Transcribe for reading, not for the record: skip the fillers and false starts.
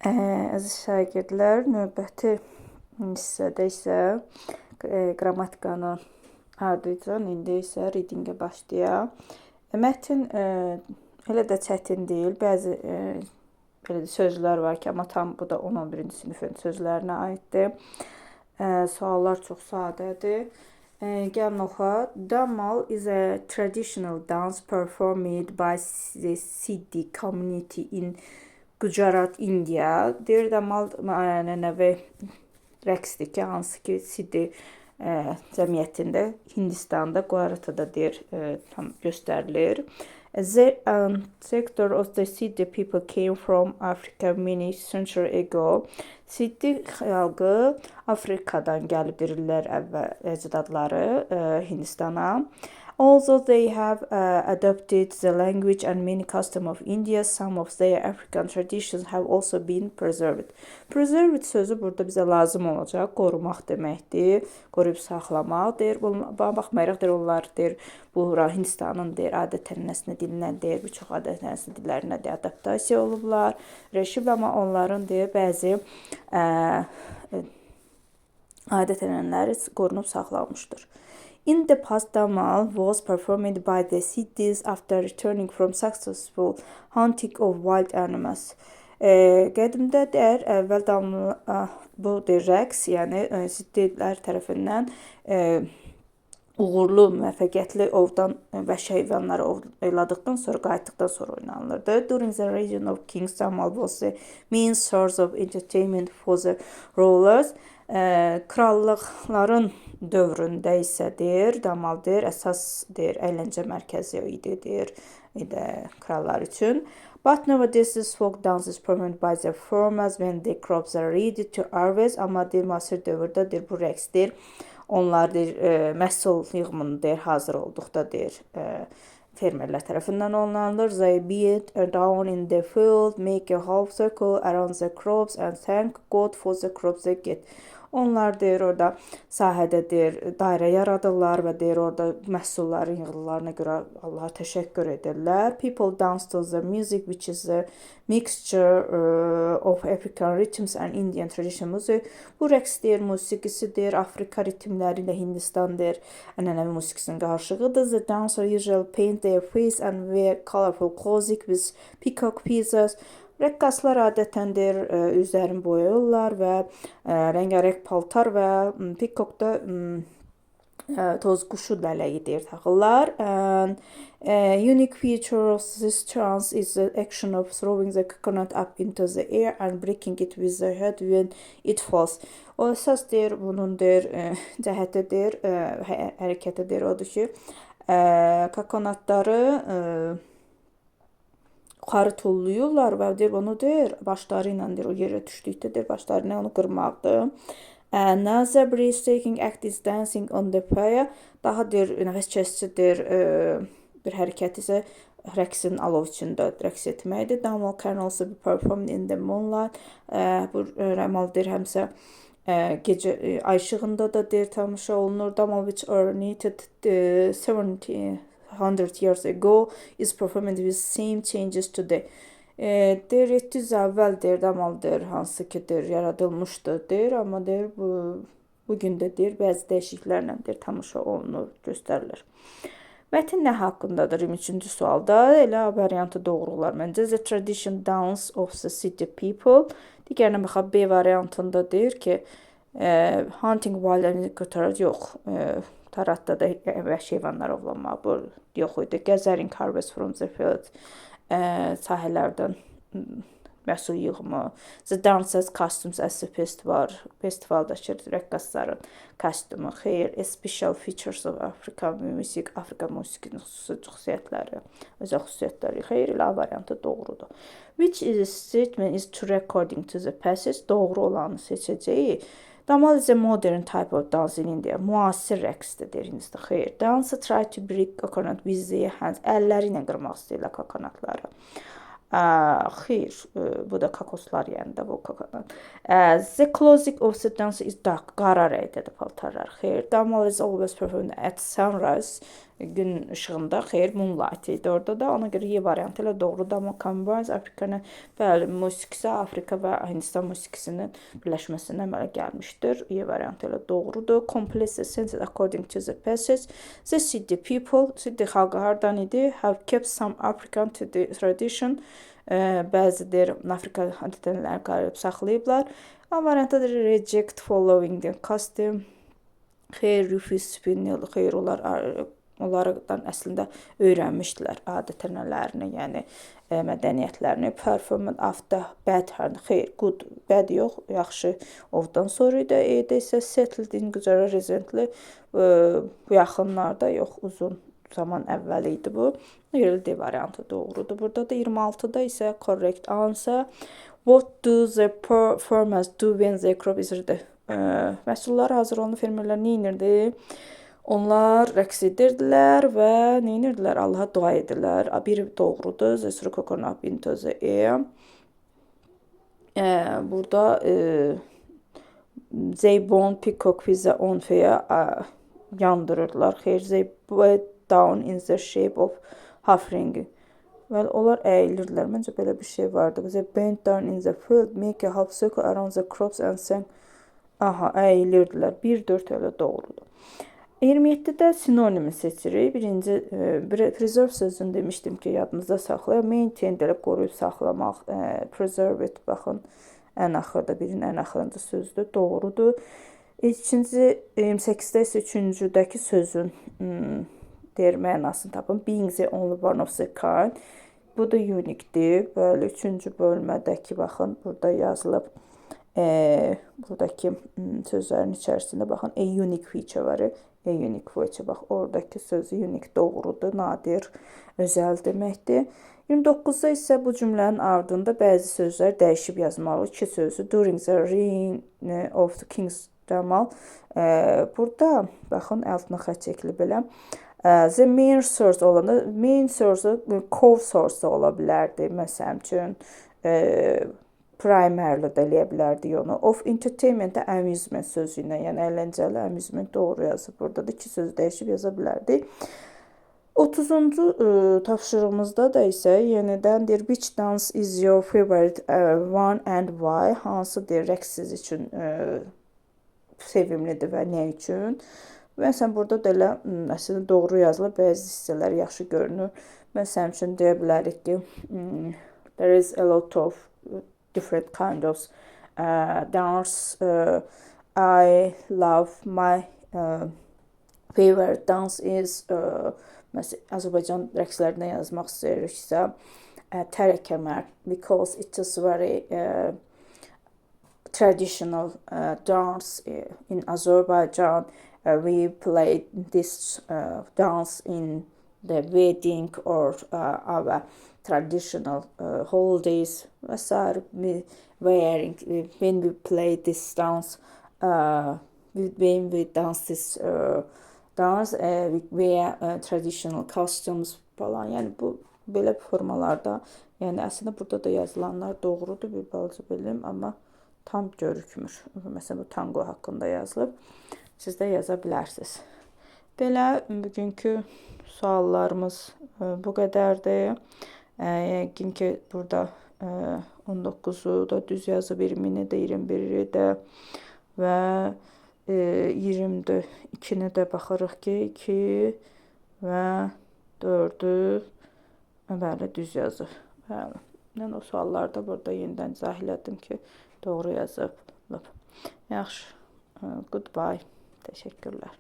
Əziz şagirdlər, növbəti hissədə isə qrammatikanın ardınca indi isə readingə başlayaq. Mətn elə də çətin deyil. Bəzi belə də sözlər var ki, amma tam bu da 10-11-ci sinifin sözlərinə aiddir. Suallar çox sadədir. Gəlin oxuyaq. Damal is a traditional dance performed by the Siddi community in Gujarat, India. Deyir Damal ənənəvi rəqsdir ki, hansı ki Siddi cəmiyyətində Hindistanda, Gujaratda deyir tam göstərilir. The ancestor of the Siddi people came from Africa many centuries ago. Siddi xalqı Afrikadan gəlibdir illər əvvəl əcdadları Hindistana. Although they have adopted the language and many customs of India, some of their African traditions have also been preserved. Preserved sözü burada bizə lazım olacaq. Qorumaq deməkdir. Qoruyub saxlamaq deyir. Buna baxmayaraq deyir, onlar deyir, bu Hindistanın deyir, adət-ənənəsinə, dilinə deyir, bir çox adət-ənənəsinə, dillərinə deyir, adaptasiya olublar. Öyrəşib, amma onların deyir, bəzi adət-ənənələri qorunub saxlanmışdır. In the past, Damal was performed by the Siddis after returning from successful hunting of wild animals. Qədimdə deyir, əvvəl damla, bu deyir rəqs, yəni Siddilər tərəfindən uğurlu, müvəffəqiyyətli ovdan vəhşi heyvanları ovladıqdan sonra, qayıtdıqdan sonra oynanılırdı. During the reign of King, Damal was the main source of entertainment for the rulers. Krallıqların dövründə isə deyir, Damal deyir, əsas deyir, əyləncə mərkəzi idi deyir, idi krallar üçün. But nowadays this folk dance is performed by the farmers when the crops are ready to harvest. Amma deyir, müasir dövrdə deyir, bu rəqs deyir, onlar deyir, məhsul yığımının deyir, hazır olduqda deyir, fermerlər tərəfindən oynanılır. They beat down in the field, make a half circle around the crops and thank God for the crops they get. Onlar deyir orada sahədə deyir dairə yaradırlar və deyir orada məhsulların yığılarına görə Allaha təşəkkür edirlər. People dance to the music, which is a mixture of African rhythms and Indian traditional music. Bu rəqs deyir musiqisi deyir Afrika ritmləri ilə Hindistan deyir ənənəvi musiqisinin qarışığıdır. The dancer usually paint their face and wear colorful clothing with peacock feathers. Rəqqaslar adətən deyir üzlərini boyayırlar və rəngarəng paltar və peacock da toz quşu lələyi deyir taxırlar. And a unique feature of this dance is the action of throwing the coconut up into the air and breaking it with the head when it falls. O əsas deyir bunun deyir cəhəti deyir, hərəkəti deyir odur ki, kokonatları yuxarı tulluyurlar və deyir onu deyir başları ilə deyir o yerə düşdükdə deyir başları ilə onu qırmaqdır. Another breathtaking act is dancing on the fire. Daha deyir nəfəs kəsici deyir bir hərəkət isə rəqsin alov içində rəqs etməkdir. Damal can also be performed in the moonlight. Bu rəmal deyir həmsə gecə ay işığında da deyir tamaşa olunur. Damal, which originated 1700 years ago, is performed with same changes today. Deyir 700 əvvəl deyir damal deyir hansı ki deyir yaradılmışdı deyir, amma deyir bu bu gün də deyir bəzi dəyişikliklərlə deyir tamaşa olunur, göstərilir. Mətn nə haqqındadır 23-cü sualda? Elə A variantı doğru olar məncə. The tradition dance of the Siddi people. Digərinə baxaq, B variantında deyir ki, hunting wild animals yox. Taratda da vəhşi heyvanlar ovlanmaq bu yox idi. Gathering harvest from the field, sahələrdən məhsul yığımı. The dancers' costumes at the festival. Festivaldakı rəqqasların kostyumu. Xeyr, special features of African music. Afrika musiqinin xüsusi xüsusiyyətləri, özəl xüsusiyyətləri. Xeyr, elə A variantı doğrudur. Which is a statement is true according to the passage? Doğru olanı seçəcəyik. Damal is a modern type of dance in India. Müasir rəqsdir deyir Hindistan. Xeyr. Dancer try to break coconut with their hands. Əlləri ilə qırmaq istəyirlər kokonatları. Xeyr, bu da kokoslar yəni də bu kokonat. The clothing of the dancer is dark. Qara rəngdədir paltarlar. Xeyr. Damal is always performed at sunrise. Gün işığında, xeyr, moonlight idi orada da. Ona görə Y variantı ilə doğrudur, amma combines Afrikanı, bəli, musiqisi Afrika və Hindistan musiqisinin birləşməsindən əmələ gəlmişdir. Y variantı ilə doğrudur. Complete the sentence according to the passage. The Siddi people, Siddi xalqı hardan idi? Have kept some African tradition. Bəzi deyir, Afrika adətlərini qoruyub saxlayıblar. A variantıdır reject following the custom. Xeyr, refuse spinel, xeyr, onlar onlardan əslində öyrənmişdilər adət-ənənələrini, yəni mədəniyyətlərini. Performed after bad hand, xeyr, good, bad yox, yaxşı ovdan sonra idi. E-də isə settled in Gujarat recently, bu yaxınlarda yox, uzun zaman əvvəl idi bu. Görə D variantı doğrudur. Burada da 26-da isə correct answer. What do the farmers do when the crop is ready? Məhsullar hazır olanda fermerlər nə edirdi? Onlar rəqs edirdilər və nə edirdilər? Allaha dua edirlər. Bir doğrudur. The threw coconut into the air. Burada they burn peacock feather on fire, yandırırdılar. Xeyr, they bent down in the shape of half ring. Bəli, onlar əyilirdilər. Məncə belə bir şey vardı. They bent down in the field, make a half circle around the crops and sang. Aha, əyilirdilər. 1, 4 elə doğrudur. 27-də sinonimi seçirik. Birinci preserve sözünü demişdim ki, yadınızda saxlayın. Maintain də qoruyub saxlamaq, preserve it, baxın, ən axırda, birinin ən axırıncı sözdür. Doğrudur. İkinci, 28-də isə üçüncüdəki sözün deyir mənasını tapın. Being the only one of the kind. Bu da unique-dir. Bəli, üçüncü bölmədəki, baxın, burada yazılıb. Buradakı sözlərin içərisində baxın, a unique feature var. A unique feature, bax, oradakı sözü unique doğrudur, nadir, özəl deməkdir. 29-da isə bu cümlənin ardında bəzi sözlər dəyişib yazmalı. İki sözü during the reign of the King's Jamal. Burada baxın, altına xətt çəkilib belə. The main source olanda main source core source da ola bilərdi. Məsələn üçün primarily da eləyə bilərdik onu. Of entertainment də amusement sözü ilə, yəni əyləncəli, amusement doğru yazıb. Burada da iki sözü dəyişib yaza bilərdik. 30-cu tapşırığımızda da isə yenidən deyir which dance is your favorite one and why? Hansı deyir rəqs siz üçün sevimlidir və nə üçün? Məsələn, burada da elə əslində doğru yazılıb, bəzi hissələr yaxşı görünür. Məsələn üçün deyə bilərik ki, there is a lot of different kind of dance. I love my favorite dance is məsələn, Azərbaycan rəqslərindən yazmaq istəyiriksə, tərəkəmər because it is very traditional dance in Azerbaijan. We play this dance in the wedding or our traditional holidays və sair. We wearing when we play this dance, when we dance this dance, we wear traditional costumes falan. Yəni bu belə formalarda, yəni əslində burada da yazılanlar doğrudur, bir balaca bilim, amma tam görükmür. Məsələn, bu tango haqqında yazılıb. Siz də yaza bilərsiniz. Belə bugünkü suallarımız bu qədərdir. Yəqin ki, burada 19-u da düz yazıb, 20-ni də, 21-i də və 22-ni də baxırıq ki, 2 və 4-ü bəli, düz yazıb. Bəli. Mən o suallarda burada yenidən izah elədim ki, doğru yazılıb. Yaxşı. Goodbye. Təşəkkürlər.